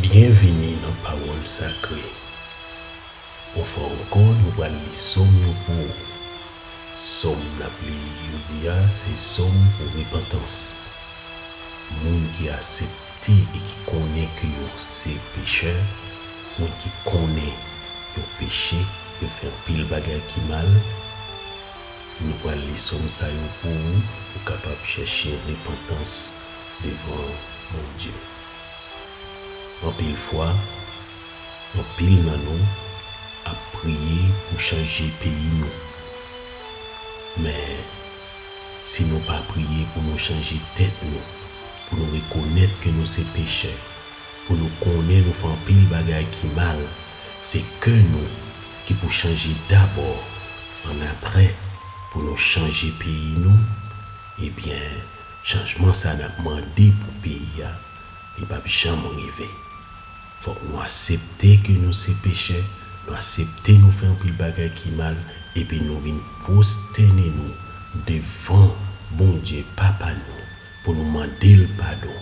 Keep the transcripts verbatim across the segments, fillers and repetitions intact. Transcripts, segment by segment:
Byenvini nan Pawòl Sakre. Yon fwa ankò, nou pral li sòm yo pou ou. Sòm n ap li jodi a, se sòm pou repantans. Moun ki aksepte e ki konnen ke yo se pechè, moun ki konnen yo peche, yo fè anpil bagay ki mal, nou pral li sòm sa yo pou ou, pou w kapab chèche repantans devan Bondye. Anpil fwa, anpil nan nou ap priye pou chanje peyi nou. Men, si nou pa priye pou nou chanje tèt nou, pou nou rekonèt ke nou se pechè, pou nou konnen nou fè anpil bagay ki mal, se kè nou ki pou chanje dabò, annapre pou nou chanje peyi nou, ebyen, chanjman sa n ap mande pou peyi a, li p ap janm rive. Fòk nou aksepte ke nou se pechè, nou aksepte nou fè anpil bagay ki mal, epi nou vin pwostène nou devan Bondye, Papa nou, pou nou mande l padon,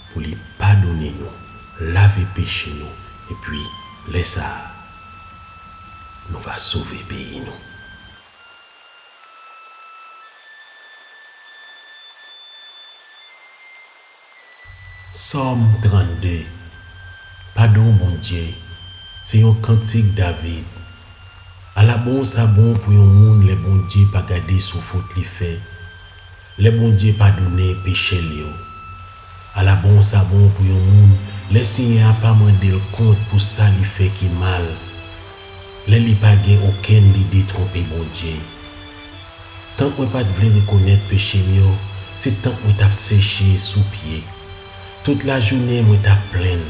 pou li padone nou, lave peche nou, epi lè sa a, nou va sove peyi nou. Sòm trannde. Padon Bondye, se yon kantik David. Ala bon sa bon pou yon moun lè Bondye pa gade sou fot li fè, lè Bondye padone pechè l yo. Ala bon sa bon pou yon moun lè Senyè a pa mande l kont pou sa li fè ki mal, lè li pa gen okenn lide twonpe Bondye. Tank mwen pa t vle rekonèt peche m yo, se tank mwen t ap seche sou pye. Tout lajounen mwen t ap plenn.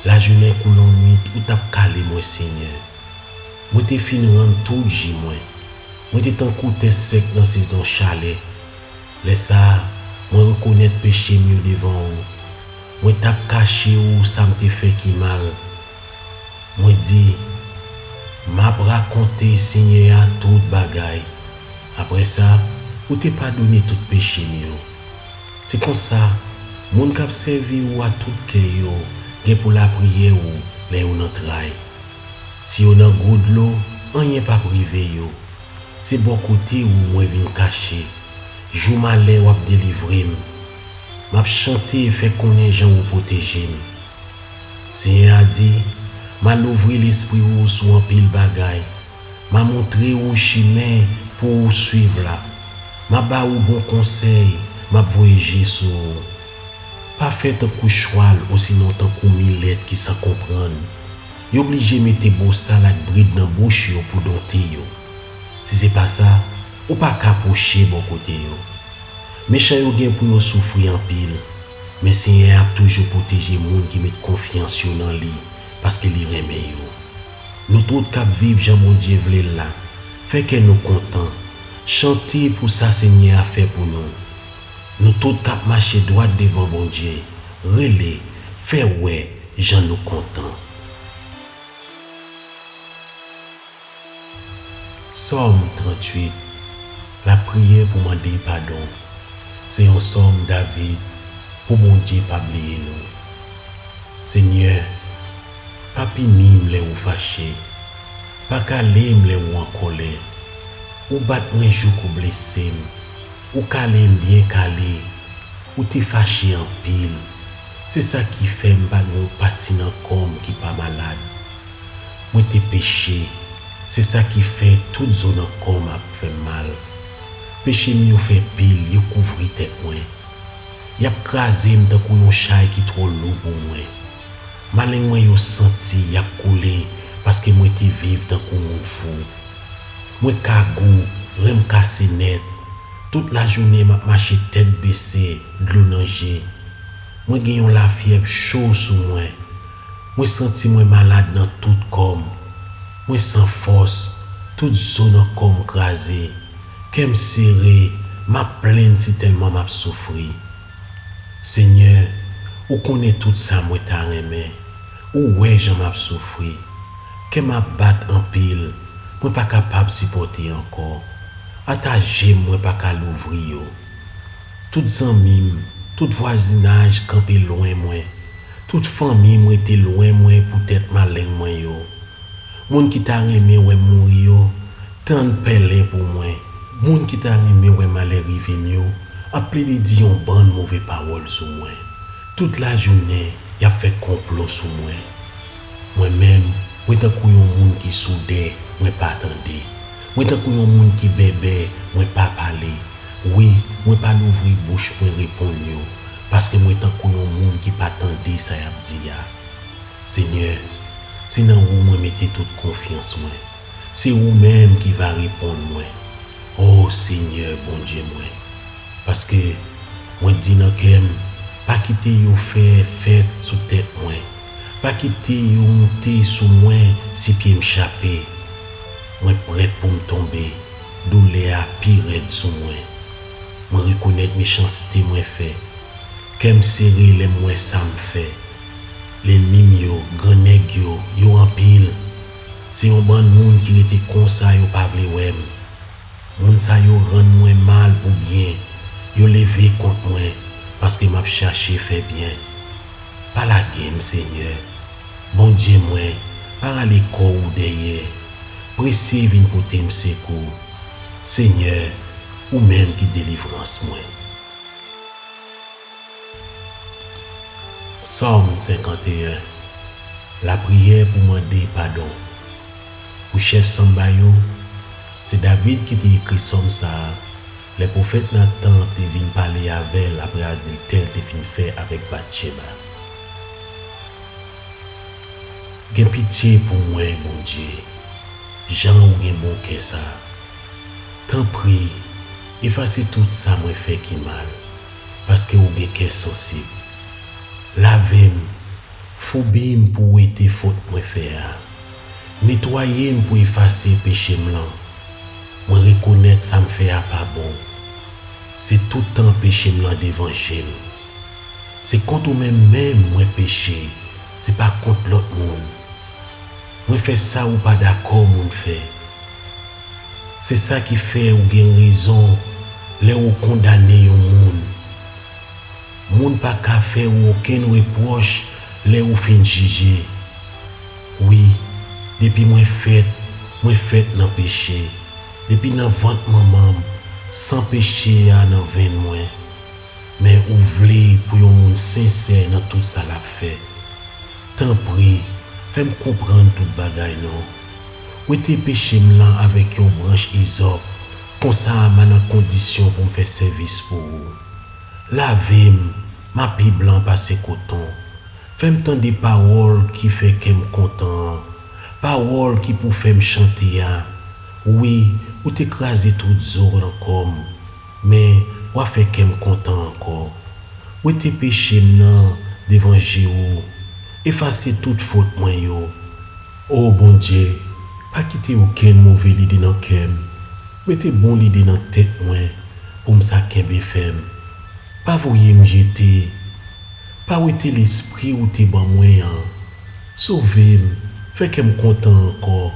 Lajounen kou lannwit, ou t ap kale mwen, Senyè. Mwen te fin rann tout ji mwen. Mwen te tankou tè sèk nan sezon chalè. Lè sa a, mwen rekonèt peche m yo devan ou. Mwen t ap kache ou sa m te fè ki mal. Mwen di, m ap rakonte Senyè a tout bagay. Apre sa, ou te padone tout peche m yo. Se konsa, moun k ap sèvi ou a tout kè yo gen pou lapriyè ou lè yo nan tray. Si yo nan gwo dlo, anyen p ap rive yo. Se bò kote ou mwen vin kache. Jou malè w ap delivre m. M ap chante e fè konnen jan ou pwoteje m. Senyè a di, m a louvri lespri ou sou anpil bagay. M a montre ou chimen pou ou swiv la. M a ba ou bon konsèy, m ap voye je sou ou. Pa fè tankou chwal osinon tankou milèt ki san konprann. Yo blije mete bosal ak brid nan bouch yo pou donte yo. Si se pa sa, ou pa ka pwoche bò kote yo. Mechan yo gen pou yo soufri anpil, men Senyè a ap toujou pwoteje moun ki met konfyans yo nan li, paske li renmen yo. Nou tout k ap viv jan Bondye vle l la, fè kè nou kontan, chante pou sa Senyè a fè pou nou. Nou tout k ap mache dwat devan Bondye, rele, fè wè jan nou kontan. Sòm tranntuit. Lapriyè pou mande padon. Se yon sòm David pou Bondye pa bliye nou. Senyè, pa pini m lè ou fache, pa kale m lè ou an kòlè. Ou bat mwen jouk ou blese m, ou kale m byen kale, ou te fache anpil. Se sa ki fè m pa gen yon pati nan kò m ki pa malad. Mwen te peche, se sa ki fè tout zo nan kò m ap fè m mal. Peche m yo fè pil, yo kouvri tèt mwen. Y ap kraze m tankou yon chay ki twò lou pou mwen. Maleng mwen yo santi y ap koule, paske mwen te viv tankou moun fou. Mwen kagou, ren m kase nèt. Tout lajounen m ap mache tèt bese, dlo nan je. Mwen gen yon lafyèv cho sou mwen. Mwen santi mwen malad nan tout kò m. Mwen san fòs, tout zo nan kò m kraze. Kè m sere, m ap plenn sitèlman m ap soufri. Senyè, ou konnen tout sa mwen ta renmen. Ou wè jan m ap soufri. Kè m ap bat anpil, mwen pa kapab sipòte ankò. Ata je m mwen pa ka louvri yo. Tout zanmi m, tout vwazinaj kanpe lwen mwen. Tout fanmi m rete lwen mwen poutèt maleng mwen yo. Moun ki ta renmen wè m mouri yo, tann pèlen pou mwen. Moun ki ta renmen wè malè rive m yo, ap plede di yon bann move pawòl sou mwen. Tout lajounen, y ap fè konplo sou mwen. Mwen menm, mwen tankou yon moun ki soudè, mwen pa tande. Mwen tankou yon moun ki bèbè, mwen pa pale. Wi, mwen pa louvri bouch mwen reponn yo, paske mwen tankou yon moun ki pa tande sa y ap di a. Senyè, se nan ou mwen mete tout konfyans mwen. Se ou menm ki va reponn mwen. O Senyè, Bondye mwen, paske mwen di nan kè m, pa kite yo fè fèt sou tèt mwen. Pa kite yo moute sou mwen si pye m chape. Mwen prèt pou m tonbe, doulè a pi rèd sou mwen. Mwen rekonèt mechanste mwen fè. Kè m sere lè m wè sa m fè. Lènmi m yo, grannèg yo, yo anpil. Se yon bann moun ki rete konsa yo pa vle wè m. Moun sa yo rann mwen mal pou byen. Yo leve kont mwen, paske m ap chache fè byen. Pa lage m, Senyè. Bondye mwen, pa rale kò w dèyè. Prese vin pote m sekou. Senyè, ou menm ki delivrans mwen. Sòm senkanteyen. Lapriyè pou mande padon. Pou chèf sanba yo, se David ki te ekri sòm sa a, lè pwofèt Natan te vin pale avè l apre adiltè l te fin fè avèk Batcheba. Gen pitye pou mwen, Bondye, jan ou gen bon kè sa a. Tanpri, efase tout sa mwen fè ki mal, paske ou gen kè sansib. Lave m, foubi m pou wete fot mwen fè a. Netwaye m pou efase peche m lan. Mwen rekonèt sa m fè a pa bon. Se tout tan peche m lan devan je m. Se kont ou menm menm mwen peche, se pa kont lòt moun. Mwen fè sa ou pa dakò moun fè. Se sa ki fè ou gen rezon lè ou kondane yon moun. Moun pa ka fè ou okenn repwòch lè ou fin jije. Wi, depi mwen fèt, mwen fèt nan peche. Depi nan vant manman m, san peche a nan venn mwen. Men ou vle pou yon moun sensè nan tout sa l ap fè. Tanpri, fè m konprann tout bagay non. Wete peche m lan avèk yon branch izòp, konsa m a nan kondisyon pou m fè sèvis pou ou. Lave m, m a pi blan pase koton. Fè m tande pawòl ki fè kè m kontan an, pawòl ki pou fè m chante a. Wi, ou te kraze tout zo nan kò m, men w a fè kè m kontan ankò. Wete peche m nan devan je ou, efase tout fot mwen yo. O Bondye, pa kite okenn move lide nan kè m. Mete bon lide nan tèt mwen pou m sa kenbe fèm. Pa voye m jete. Pa wete lespri ou te ban mwen an. Sove m, fè kè m kontan ankò.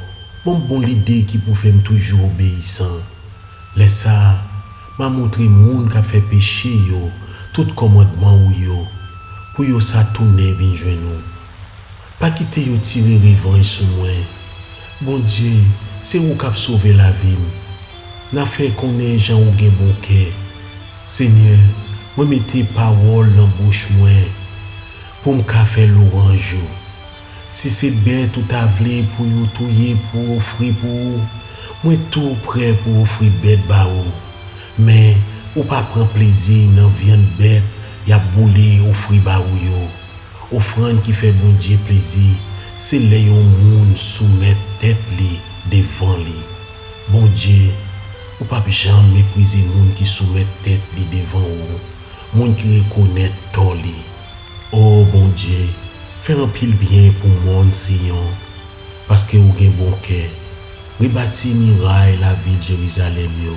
Ban m bon lide ki pou fè m toujou obeyisan. Lè sa a, m a montre moun k ap fè peche yo tout kòmandman ou yo, pou yo sa tounen vin jwenn ou. Pa kite yo tire revanj sou mwen. Bondye, se ou k ap sove lavi m. N a fè konnen jan ou gen bon kè. Senyè, mwen mete pawòl nan bouch mwen pou m ka fè lwanj ou. Si se bèt ou ta vle pou yo touye pou ofri pou ou, mwen tou prè pou ofri bèt ba ou. Men, ou pa pran plezi nan vyann bèt y ap boule ofri ba ou yo. Ofrann ki fè Bondye plezi, se lè yon moun soumèt tèt li devan li. Bondye, ou p ap janm meprize moun ki soumèt tèt li devan ou, moun ki rekonèt tò li. O Bondye, fè anpil byen pou mòn Siyon, paske ou gen bon kè. Rebati miray lavil Jerizalèm yo.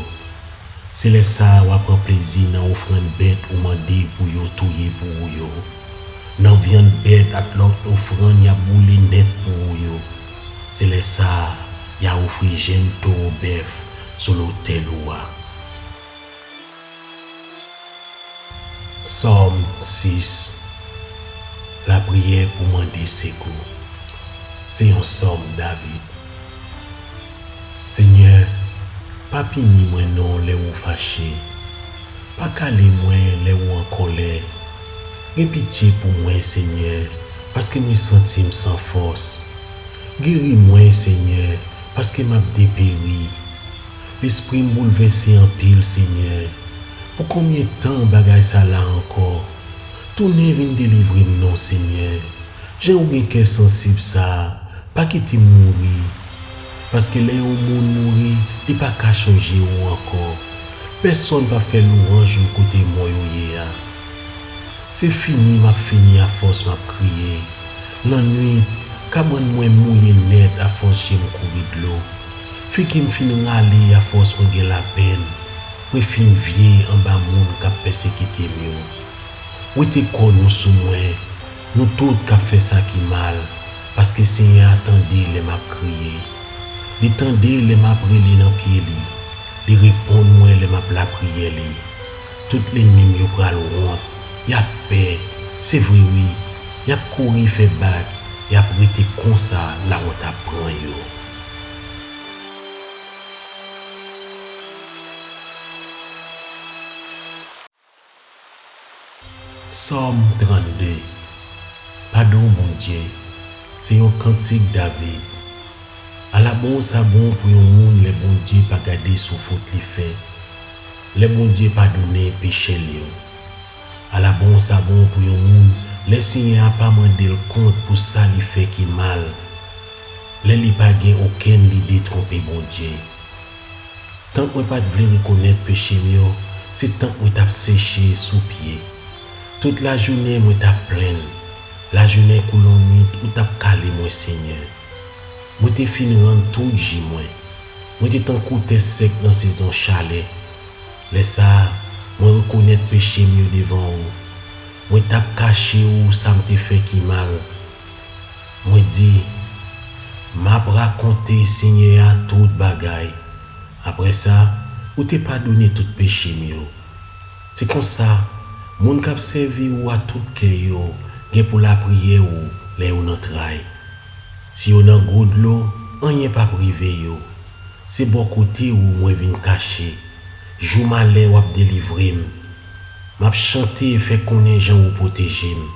Se lè sa a w a pran plezi nan ofrann bèt ou mande pou yo touye pou ou yo, nan vyann bèt ak lòt ofrann y ap boule nèt pou ou yo. Se lè sa a y a ofri jenn towo bèf sou lotèl ou a. Sòm sis. Lapriyè pou mande sekou. Se yon sòm David. Senyè, pa pini mwen non lè ou fache. Pa kale mwen lè ou an kòlè. Gen pitye pou mwen, Senyè, paske mwen santi m san fòs. Geri mwen, Senyè, paske m ap deperi. Lespri m boulvèse anpil, Senyè. Pou konbyen tan bagay sa la ankò? Tounen vin delivre m non, Senyè. Jan ou gen kè sansib sa a, pa kite m mouri. Paske lè yon moun mouri, li pa ka chonje ou ankò. Pèsonn p ap fè lwanj ou kote mò yo ye a. Se fini m ap fini afòs m ap kriye. Lannwit, kabann mwen mouye nèt afòs je m kouri dlo. Figi m fin rale afòs mwen gen lapenn. Mwen fin vye anba moun k ap pèsekite m yo. Wete kò nou sou mwen, nou tout k ap fè sa ki mal, paske Senyè a tande lè m ap kriye. Li tande lè m ap rele nan pye li. Li reponn mwen lè m ap lapriyè li. Tout lènmi m yo pral wont, y ap pè. Se vre wi, y ap kouri fè bak, y ap rete konsa lawont ap pran yo. Sòm trannde. Padon Bondye. Se yon kantik David. Ala bon sa bon pou yon moun lè Bondye pa gade sou fot li fè, lè Bondye padone peche l yo. Ala bon sa bon pou yon moun lè Senyè a pa mande l kont pou sa li fè ki mal, lè li pa gen okenn lide twonpe Bondye. Tank mwen pa t vle rekonèt peche m yo, se tank mwen t ap seche sou pye. Tout lajounen mwen t ap plenn. Lajounen kou lannwit, ou t ap kale mwen, Senyè. Mwen te fin rann tout ji mwen. Mwen te tankou tè sèk nan sezon chalè. Lè sa a, mwen rekonèt peche m yo devan ou. Mwen t ap kache ou sa m te fè ki mal. Mwen di, m ap rakonte Senyè a tout bagay. Apre sa, ou te padone tout peche m yo. Se konsa, moun k ap sèvi ou a tout kè yo gen pou lapriyè ou lè yo nan tray. Si yo nan gwo dlo, anyen p ap rive yo. Se bò kote ou mwen vin kache. Jou malè w ap delivre m. M ap chante e fè konnen jan ou pwoteje m.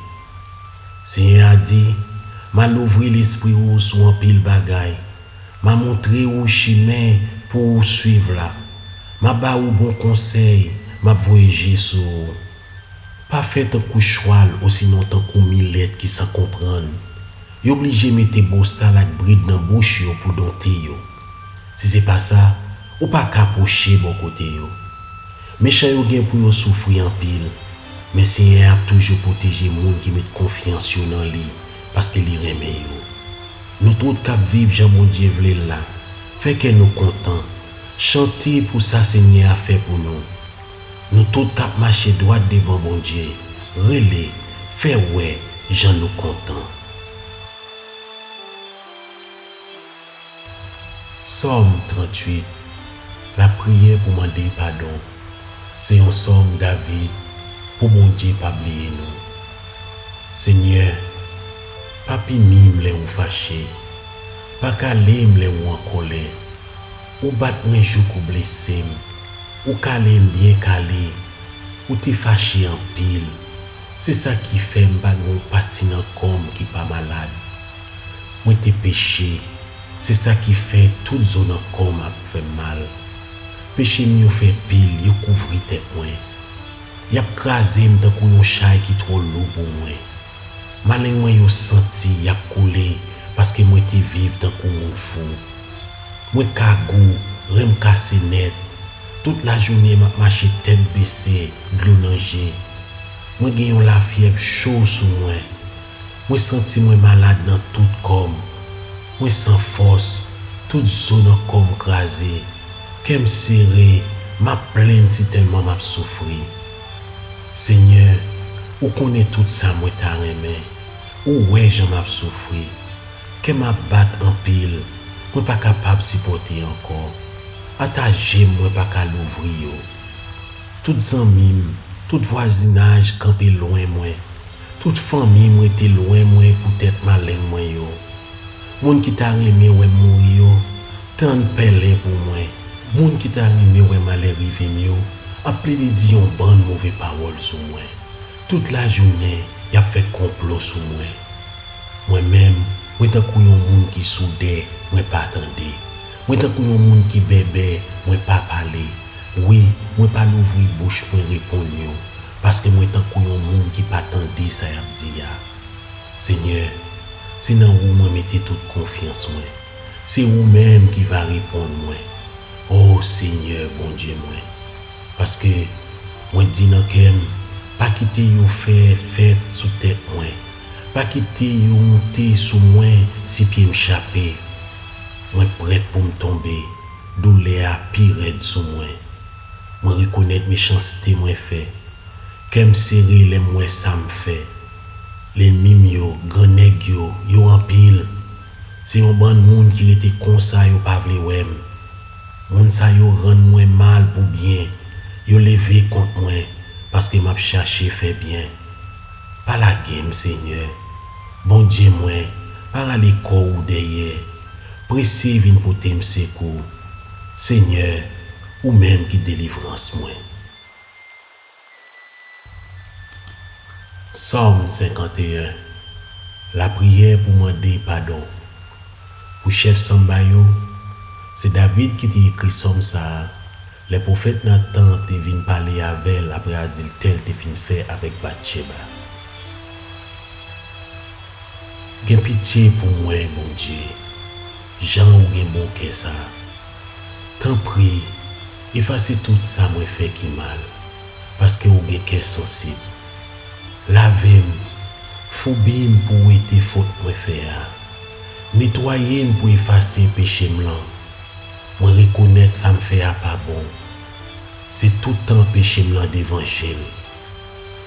Senyè a di, m a louvri lespri ou sou anpil bagay. M a montre ou chimen pou ou swiv la. M a ba ou bon konsèy, m ap voye je sou ou. Pa fè tankou chwal osinon tankou milèt ki san konprann. Yo blije mete bosal ak brid nan bouch yo pou donte yo. Si se pa sa, ou pa ka pwoche bò kote yo. Mechan yo gen pou yo soufri anpil, men Senyè a ap toujou pwoteje moun ki met konfyans yo nan li, paske li renmen yo. Nou tout k ap viv jan Bondye vle l la, fè kè nou kontan, chante pou sa Senyè a fè pou nou. Nou tout k ap mache dwat devan Bondye, rele, fè wè jan nou kontan. Sòm tranntuit. Lapriyè pou mande padon. Se yon sòm David pou Bondye pa bliye nou. Senyè, pa pini m lè ou fache, pa kale m lè ou an kòlè. Ou bat mwen jouk ou blese m, ou kale m byen kale, ou te fache anpil. Se sa ki fè m pa gen yon pati nan kò m ki pa malad. Mwen te peche, se sa ki fè tout zo nan kò m ap fè m mal. Peche m yo fè pil, yo kouvri tèt mwen. Y ap kraze m tankou yon chay ki twò lou pou mwen. Maleng mwen yo santi y ap koule, paske mwen te viv tankou moun fou. Mwen kagou, ren m kase nèt. Tout lajounen m ap mache tèt bese, dlo nan je. Mwen gen yon lafyèv cho sou mwen. Mwen santi mwen malad nan tout kò m. Mwen san fòs, tout zo nan kò m kraze. Kè m sere, m ap plenn sitèlman m ap soufri. Senyè, ou konnen tout sa mwen ta renmen. Ou wè jan m ap soufri. Kè m ap bat anpil, mwen pa kapab sipòte ankò. Ata je m mwen pa ka louvri yo. Tout zanmi m, tout vwazinaj kanpe lwen mwen. Tout fanmi m rete lwen mwen poutèt maleng mwen yo. Moun ki ta renmen wè m mouri yo, tann pèlen pou mwen. Moun ki ta renmen wè malè rive m yo, ap plede di yon bann move pawòl sou mwen. Tout lajounen, y ap fè konplo sou mwen. Mwen menm, mwen tankou yon moun ki soudè, mwen pa tande. Mwen tankou yon moun ki bèbè, mwen pa pale. Wi, mwen pa louvri bouch mwen reponn yo, paske mwen tankou yon moun ki pa tande sa y ap di a. Senyè, se nan ou mwen mete tout konfyans mwen. Se ou menm ki va reponn mwen. O Senyè, Bondye mwen, paske mwen di nan kè m, pa kite yo fè fèt sou tèt mwen. Pa kite yo moute sou mwen si pye m chape. Mwen prèt pou m tonbe, doulè a pi rèd sou mwen. Mwen rekonèt mechanste mwen fè. Kè m sere lè m wè sa m fè. Lènmi m yo, gran nèg yo, yo anpil. Se yon bann moun ki rete konsa yo pa vle wè m. Moun sa yo rann mwen mal pou byen. Yo leve kont mwen paske m ap chache fè byen. Pa lage m, Senyè. Bondye mwen, pa rale kò w dèyè. Prese vin pote m sekou. Senyè, ou menm ki delivrans mwen. Sòm senkanteyen. Lapriyè pou mande padon. Pou chèf sanba yo, se David ki te ekri sòm sa a, lè pwofèt Natan te vin pale avè l apre adiltè l te fin fè avèk Batcheba. Gen pitye pou mwen, Bondye, jan ou gen bon kè sa a. Tanpri, efase tout sa mwen fè ki mal, paske ou gen kè sansib. Lave m, foubi m pou wete fot mwen fè a. Netwaye m pou efase peche m lan. Mwen rekonèt sa m fè a pa bon. Se tout tan peche m lan devan je m.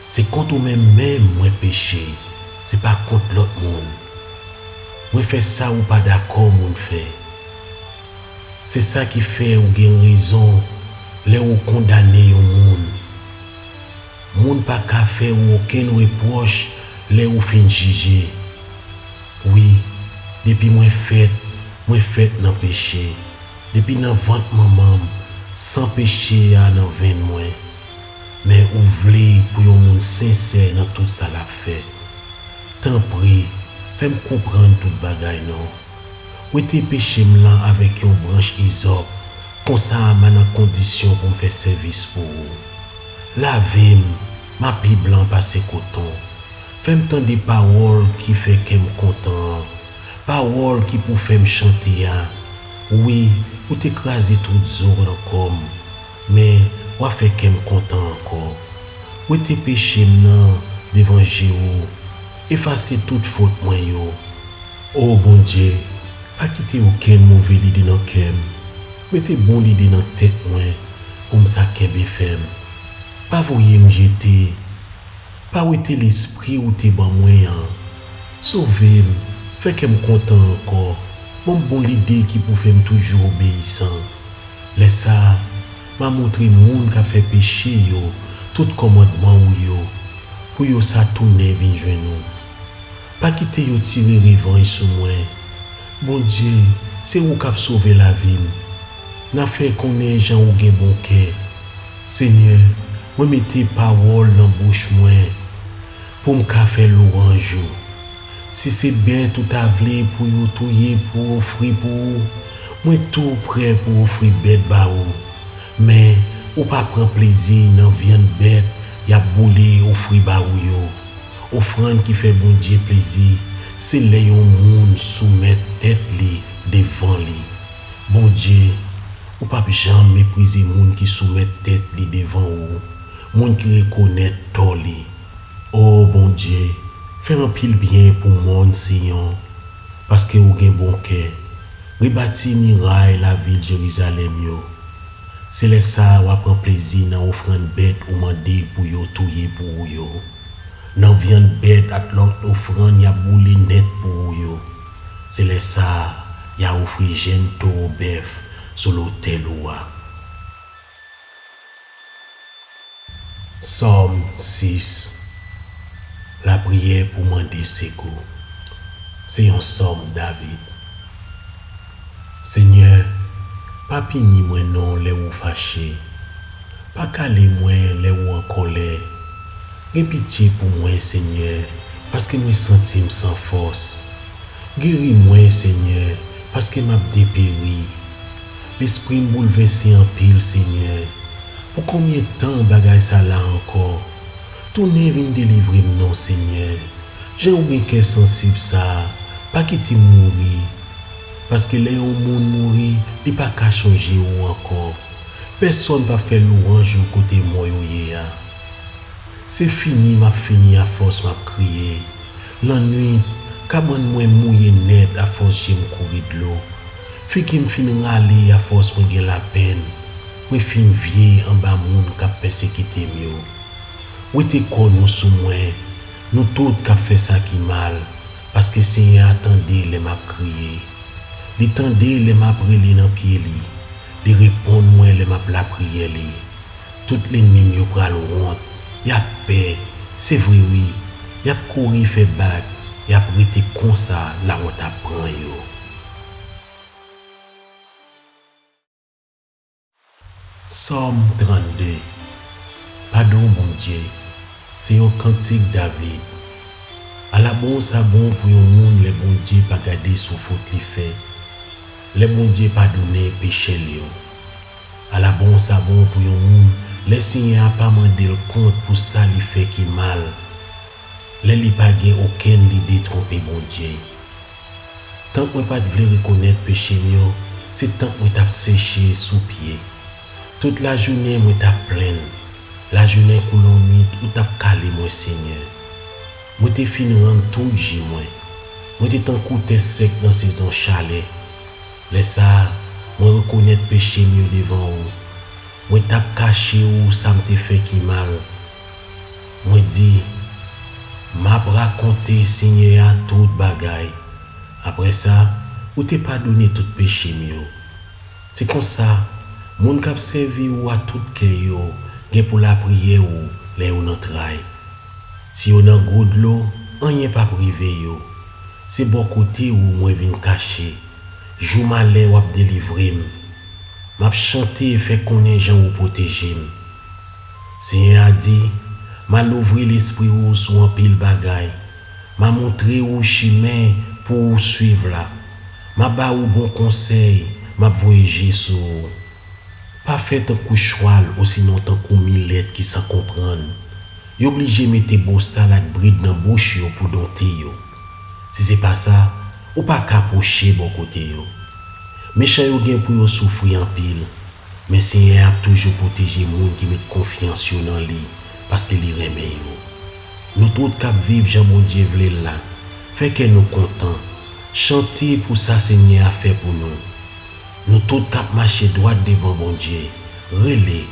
Se kont ou menm menm mwen peche, se pa kont lòt moun. Mwen fè sa ou pa dakò moun fè. Se sa ki fè ou gen rezon lè ou kondane yon moun. Moun pa ka fè ou okenn repwòch lè ou fin jije. Wi, depi mwen fèt, mwen fèt nan peche. Depi nan vant manman m, san peche a nan venn mwen. Men ou vle pou yon moun sensè nan tout sa l ap fè. Tanpri, fè m konprann tout bagay non. Wete peche m lan avèk yon branch izòp, konsa m a nan kondisyon pou m fè sèvis pou ou. Lave m, m a pi blan pase koton. Fè m tande pawòl ki fè kè m kontan an, pawòl ki pou fè m chante a. Wi, ou te kraze tout zo nan kò m, men w a fè kè m kontan ankò. Wete peche m nan devan je ou, efase tout fot mwen yo. O Bondye, pa kite okenn move lide nan kè m. Mete bon lide nan tèt mwen pou m sa kenbe fèm. Pa voye m jete. Pa wete lespri ou te ban mwen an. Sove m, fè kè m kontan ankò. Ban m bon lide ki pou fè m toujou obeyisan. Lè sa a, m a montre moun k ap fè peche yo tout kòmandman ou yo, pou yo sa tounen vin jwenn ou. Pa kite yo tire revanj sou mwen. Bondye, se ou k ap sove lavi m. N a fè konnen jan ou gen bon kè. Senyè, mwen mete pawòl nan bouch mwen pou m ka fè lwanj ou. Si se bèt ou ta vle pou yo touye pou ofri pou ou, mwen tou prè pou ofri bèt ba ou. Men, ou pa pran plezi nan vyann bèt y ap boule ofri ba ou yo. Ofrann ki fè Bondye plezi, se lè yon moun soumèt tèt li devan li. Bondye, ou p ap janm meprize moun ki soumèt tèt li devan ou, moun ki rekonèt tò li. O Bondye, fè anpil byen pou mòn Siyon, paske ou gen bon kè. Rebati miray lavil Jerizalèm yo. Se lè sa a w a pran plezi nan ofrann bèt ou mande pou yo touye pou ou yo, nan vyann bèt ak lòt ofrann y ap boule nèt pou ou yo. Se lè sa a y a ofri jenn towo bèf sou lotèl ou a. Sòm sis. Lapriyè pou mande sekou. Se yon sòm David. Senyè, pa pini mwen non lè ou fache. Pa kale mwen lè ou an kòlè. Gen pitye pou mwen, Senyè, paske mwen santi m san fòs. Geri mwen, Senyè, paske m ap deperi. Lespri m boulvèse anpil, Senyè. Pou konbyen tan bagay sa la ankò? Tounen vin delivre m non, Senyè. Jan ou gen kè sansib sa a, pa kite m mouri. Paske lè yon moun mouri, li pa ka chonje ou ankò. Pèsòn p ap fè lwanj ou kote mò yo ye a. Se fini m ap fini afòs m ap kriye. Lannwit, kabann mwen mouye nèt afòs je m kouri dlo. Figi m fin rale afòs mwen gen lapenn. Mwen fin vye anba moun k ap pèsekite m yo. Wete kò nou sou mwen, nou tout k ap fè sa ki mal, paske Senyè a tande lè m ap kriye. Li tande lè m ap rele nan pye li. Li reponn mwen lè m ap lapriyè li. Tout lènmi m yo pral wont, y ap pè, se vre wi, y ap kouri fè bak, y ap rete konsa lawont ap pran yo. Sòm trannde. Padon Bondye. Se yon kantik David. Ala bon sa bon pou yon moun lè Bondye pa gade sou fot li fè, lè Bondye padone peche l yo. Ala bon sa bon pou yon moun lè Senyè a pa mande l kont pou sa li fè ki mal, lè li pa gen okenn lide twonpe Bondye. Tank mwen pa t vle rekonèt peche m yo, se tank mwen t ap seche sou pye. Tout lajounen mwen t ap plenn. Lajounen kou lannwit, ou t ap kale mwen, Senyè. Mwen te fin rann tout ji mwen. Mwen te tankou tè sèk nan sezon chalè. Lè sa a, mwen rekonèt peche m yo devan ou. Mwen t ap kache ou sa m te fè ki mal. Mwen di, m ap rakonte Senyè a tout bagay. Apre sa, ou te padone tout peche m yo. Se konsa, moun k ap sèvi ou a tout kè yo gen pou lapriyè ou lè yo nan tray. Si yo nan gwo dlo, anyen p ap rive yo. Se bò kote ou mwen vin kache. Jou malè w ap delivre m. M ap chante e fè konnen jan ou pwoteje m. Senyè a di, m a louvri lespri ou sou anpil bagay. M a montre ou chimen pou ou swiv la. M a ba ou bon konsèy, m ap voye je sou ou. Pa fè tankou chwal osinon tankou milèt ki san konprann. Yo blije mete bosal ak brid nan bouch yo pou donte yo. Si se pa sa, ou pa ka pwoche bò kote yo. Mechan yo gen pou yo soufri anpil, men Senyè a ap toujou pwoteje moun ki met konfyans yo nan li, paske li renmen yo. Nou tout k ap viv jan Bondye vle l la, fè kè nou kontan, chante pou sa Senyè a fè pou nou. Nou tout k ap mache dwat devan Bondye, rele,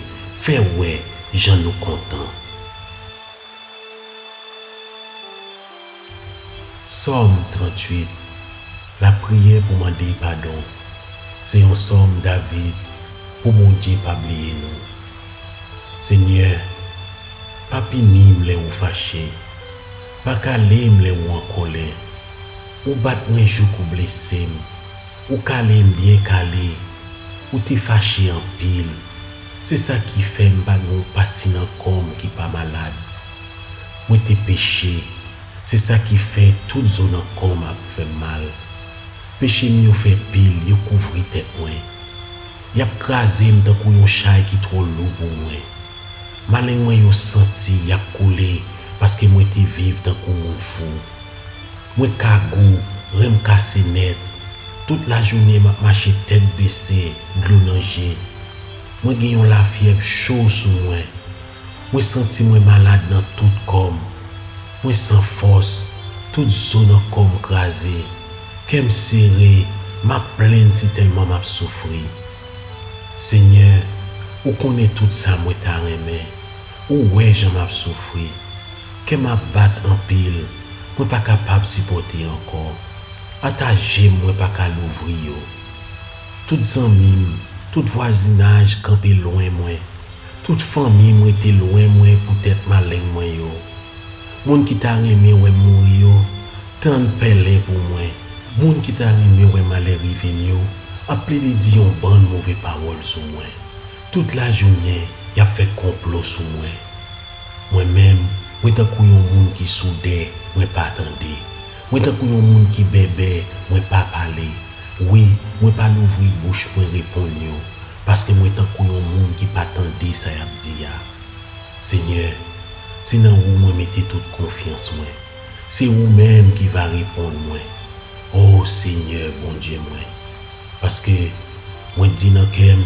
fè wè jan nou kontan. Sòm tranntuit. Lapriyè pou mande padon. Se yon sòm David pou Bondye pa bliye nou. Senyè, pa pini m lè ou fache, pa kale m lè ou an kòlè. Ou bat mwen jouk ou blese m, ou kale m byen kale, ou te fache anpil. Se sa ki fè m pa gen yon pati nan kò m ki pa malad. Mwen te peche, se sa ki fè tout zo nan kò m ap fè m mal. Peche m yo fè pil, yo kouvri tèt mwen. Y ap kraze m tankou yon chay ki twò lou pou mwen. Maleng mwen yo santi y ap koule, paske mwen te viv tankou moun fou. Mwen kagou, ren m kase nèt. Tout lajounen m ap mache tèt bese, dlo nan je. Mwen gen yon lafyèv cho sou mwen. Mwen santi mwen malad nan tout kò m. Mwen san fòs, tout zo nan kò m kraze. Kè m sere, m ap plenn sitèlman m ap soufri. Senyè, ou konnen tout sa mwen ta renmen. Ou wè jan m ap soufri. Kè m ap bat anpil, mwen pa kapab sipòte ankò. Ata je m mwen pa ka louvri yo. Tout zanmi m, tout vwazinaj kanpe lwen mwen. Tout fanmi m rete lwen mwen poutèt maleng mwen yo. Moun ki ta renmen wè m mouri yo, tann pèlen pou mwen. Moun ki ta renmen wè malè rive m yo, ap plede di yon bann move pawòl sou mwen. Tout lajounen, y ap fè konplo sou mwen. Mwen menm, mwen tankou yon moun ki soudè, mwen pa tande. Mwen tankou yon moun ki bèbè, mwen pa pale. Wi, mwen pa louvri bouch mwen reponn yo, paske mwen tankou yon moun ki pa tande sa y ap di a. Senyè, se nan ou mwen mete tout konfyans mwen. Se ou menm ki va reponn mwen. O Senyè, Bondye mwen, paske mwen di nan kè m,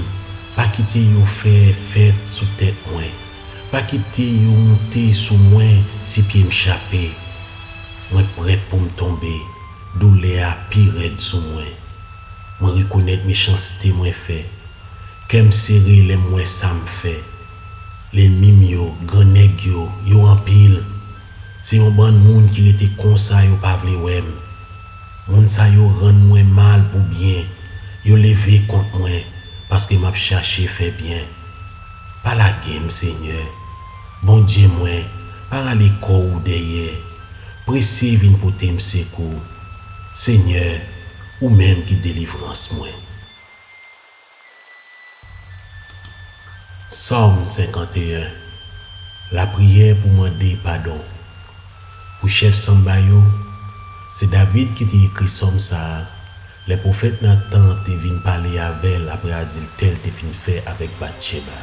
pa kite yo fè fèt sou tèt mwen. Pa kite yo moute sou mwen si pye m chape. Mwen prèt pou m tonbe, doulè a pi rèd sou mwen. Mwen rekonèt mechanste mwen fè. Kè m sere lè m wè sa m fè. Lènmi m yo, gran nèg yo, yo anpil. Se yon bann moun ki rete konsa yo pa vle wè m. Moun sa yo rann mwen mal pou byen. Yo leve kont mwen, paske m ap chache fè byen. Pa lage m, Senyè. Bondye mwen, pa rale kò w dèyè. Prese vin pote m sekou. Senyè, ou menm ki delivrans mwen. Sòm senkanteyen. Lapriyè pou mande padon. Pou chèf sanba yo, se David ki te ekri sòm sa a, lè pwofèt Natan te vin pale avè l apre adiltè l te fin fè avèk Batcheba.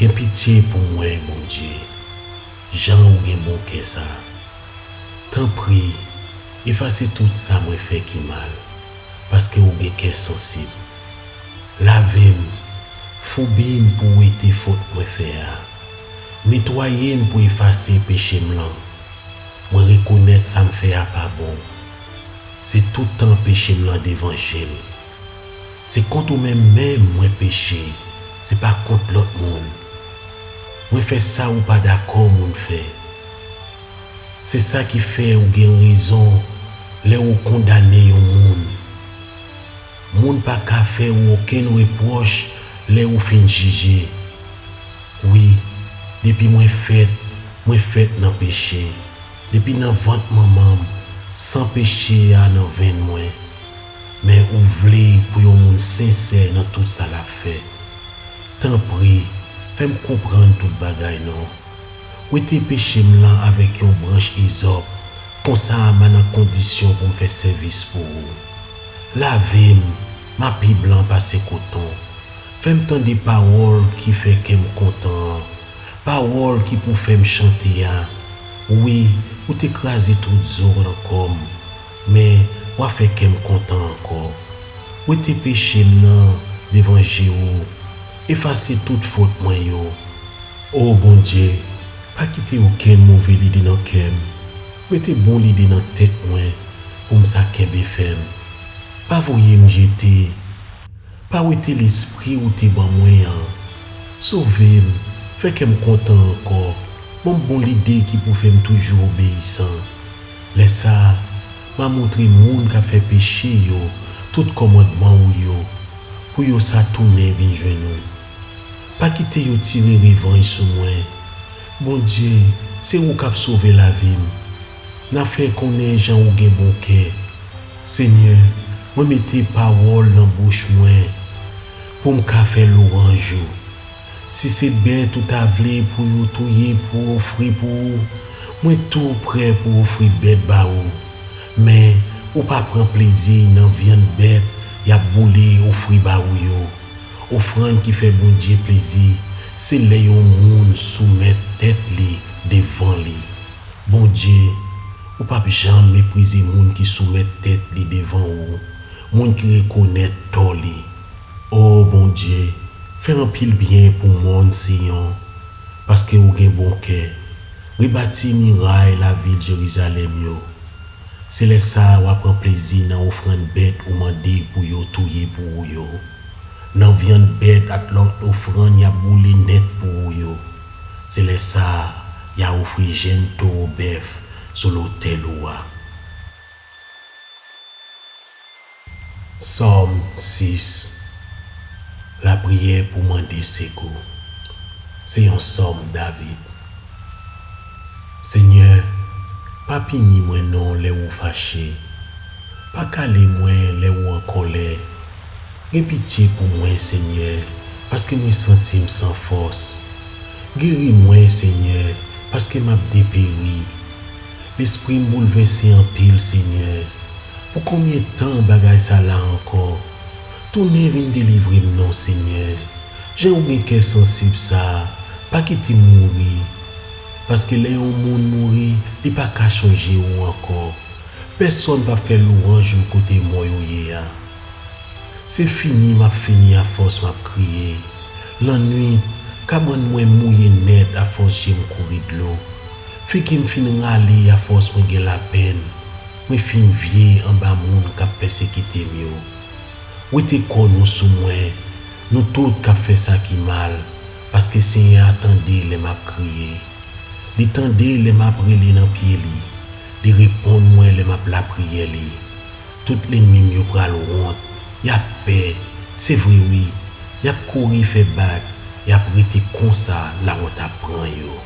Gen pitye pou mwen, Bondye, jan ou gen bon kè sa a. Tanpri, efase tout sa mwen fè ki mal, paske ou gen kè sansib. Lave m, foubi m pou wete fòt mwen fè a. Netwaye m pou efase peche m lan. Mwen rekonèt sa m fè a pa bon. Se tout tan peche m lan devan je m. Se kont ou menm menm mwen peche, se pa kont lòt moun. Mwen fè sa ou pa dakò moun fè. Se sa ki fè ou gen rezon lè ou kondane yon moun. Moun pa ka fè ou okenn repwòch lè ou fin jije. Wi, depi mwen fèt, mwen fèt nan peche. Depi nan vant manman m, san peche a nan venn mwen. Men ou vle pou yon moun sensè nan tout sa l ap fè. Tanpri, fè m konprann tout bagay non. Wete peche m lan avèk yon branch izòp, konsa m a nan kondisyon pou m fè sèvis pou ou. Lave m, m a pi blan pase koton. Fè m tande pawòl ki fè kè m kontan an, pawòl ki pou fè m chante a. Wi, ou te kraze tout zo nan kò m, men w a fè kè m kontan ankò. Wete peche m nan devan je ou, efase tout fòt mwen yo. O Bondye, pa kite okenn move lide nan kè m. Mete bon lide nan tèt mwen pou m sa kenbe fèm. Pa voye m jete. Pa wete lespri ou te ban mwen an. Sove m, fè kè m kontan ankò. Ban m bon lide ki pou fè m toujou obeyisan. Lè sa a, m a montre moun k ap fè peche yo tout kòmandman ou yo, pou yo sa tounen vin jwenn ou. Pa kite yo tire revanj sou mwen. Bondye, se ou k ap sove lavi m. N a fè konnen jan ou gen bon kè. Senyè, mwen mete pawòl nan bouch mwen pou m ka fè lwanj ou. Si se bèt ou ta vle pou yo touye pou ofri pou ou, mwen tou prè pou ofri bèt ba ou. Men, ou pa pran plezi nan vyann bèt y ap boule ofri ba ou yo. Ofrann ki fè Bondye plezi, se lè yon moun soumèt tèt li devan li. Bondye, ou p ap janm meprize moun ki soumèt tèt li devan ou, moun ki rekonèt tò li. O Bondye, fè anpil byen pou mòn Siyon, paske ou gen bon kè. Rebati miray lavil Jerizalèm yo. Se lè sa a w a pran plezi nan ofrann bèt ou mande pou yo touye pou ou yo, nan vyann bèt ak lòt ofrann y ap boule nèt pou ou yo. Se lè sa a y a ofri jenn towo bèf sou lotèl ou a. Sòm sis. Lapriyè pou mande sekou. Se yon sòm David. Senyè, pa pini mwen non lè ou fache. Pa kale mwen lè ou an kòlè. Gen pitye pou mwen, Senyè, paske mwen santi m san fòs. Geri mwen, Senyè, paske m ap deperi. Lespri m boulvèse anpil, Senyè. Pou konbyen tan bagay sa la ankò? Tounen vin delivre m non, Senyè. Jan ou gen kè sansib sa a, pa kite m mouri. Paske lè yon moun mouri, li pa ka chonje ou ankò. Pèsonn p ap fè lwanj ou kote mò yo ye a. Se fini m ap fini afòs m ap kriye. Lannwit, kabann mwen mouye nèt afòs je m kouri dlo. Figi m fin rale afòs mwen gen lapenn. Mwen fin vye anba moun k ap pèsekite m yo. Wete kò nou sou mwen, nou tout k ap fè sa ki mal, paske Senyè a tande lè m ap kriye. Li tande lè m ap rele nan pye li. Li reponn mwen lè m ap lapriyè li. Tout lènmi m yo pral wont, y ap pè. Se vre wi, y ap kouri fè bak, y ap rete konsa lawont ap pran yo.